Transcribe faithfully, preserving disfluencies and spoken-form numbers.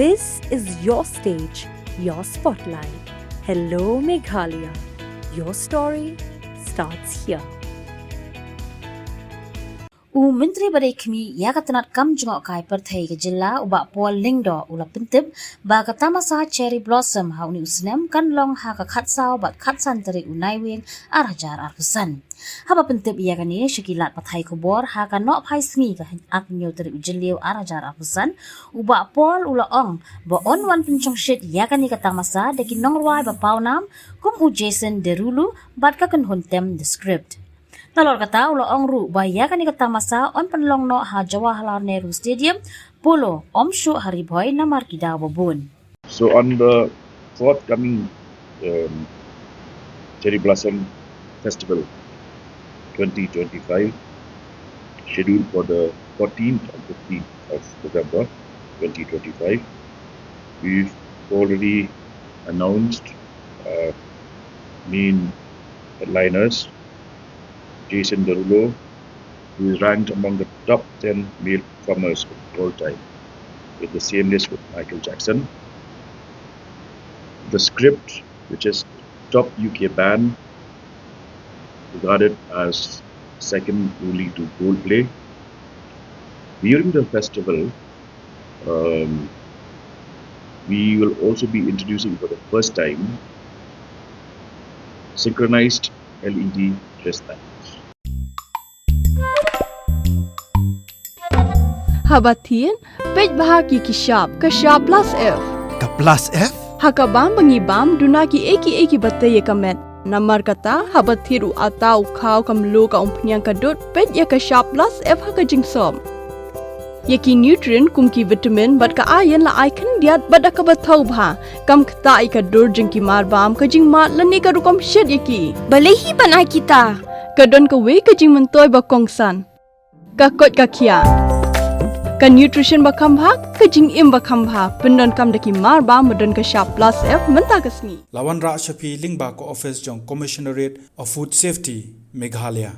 This is your stage, your spotlight. Hello Meghalaya. Your story starts here. U Myntri ba dei khmih ïa ka tnat kam jngohkai pyrthei ka jylla u Bah Paul Lyngdoh u la pyntip ba ka tamasa Cherry Blossom ha une u snem kan long ha ka khatsaw bad khatsan tarik u Naiwieng ar hajar arphew san. Haba pyntip ïa kane sha ki lad pathai khubor ha ka nohphai sngi ka arphew hynñiew tarik u Jylliew ar hajar arphew san, u Bah Paul u la ong ba yn wan pynshongshit ïa kane ka tamasa da ki nongrwai ba pawnam kum u Jason Derulo bad ka kynhun tem The Script. Nalor kata u la ong ruh ba ïa kane ka tamasa yn pynlong noh ha Jawaharlal Nehru Stadium, Polo, ym shuh ha Ri Bhoi namar ki daw ba bun. So on the forthcoming um, Cherry Blossom Festival twenty twenty-five, scheduled for the fourteenth and fifteenth of November twenty twenty-five, we've already announced uh, main headliners, Jason Derulo, who is ranked among the top ten male performers of all time, in the same list with Michael Jackson. The Script, which is top U K band, regarded as second only to Coldplay. During the festival, um, we will also be introducing for the first time synchronized L E D wristbands. Haba thied, peit bha ïa ki shap, ka shap plus F. Ka plus F? Ha ka bam ba ngi bam, duna kiei kiei kiba tei ïa ka met. Namar kata, haba thied u atta, u khaw, ka mluh, ka umphniang, ka dud, peit ïa ka shap plus F ha ka jingsop. Ïa ki nutrient kum ki vitamin bad ka iron la ai khyndiat bad da kaba thaw bha. Kam ktah ïa ka dur jong ki marbam, ka jingmad lane ka rukom shet ïa ki. Balei hi ban ai kita? Ka don kawei ka jingmyntoi ba kongsan. Ka koit ka khiah. Ka nutrition ba kham bha, ka jingim ba kham bha. Pyndonkam da ki marbam ba don ka shap plus F mynta ka sngi. La wanrah sha phi lyngba ka office jong Commissionerate of Food Safety, Meghalaya.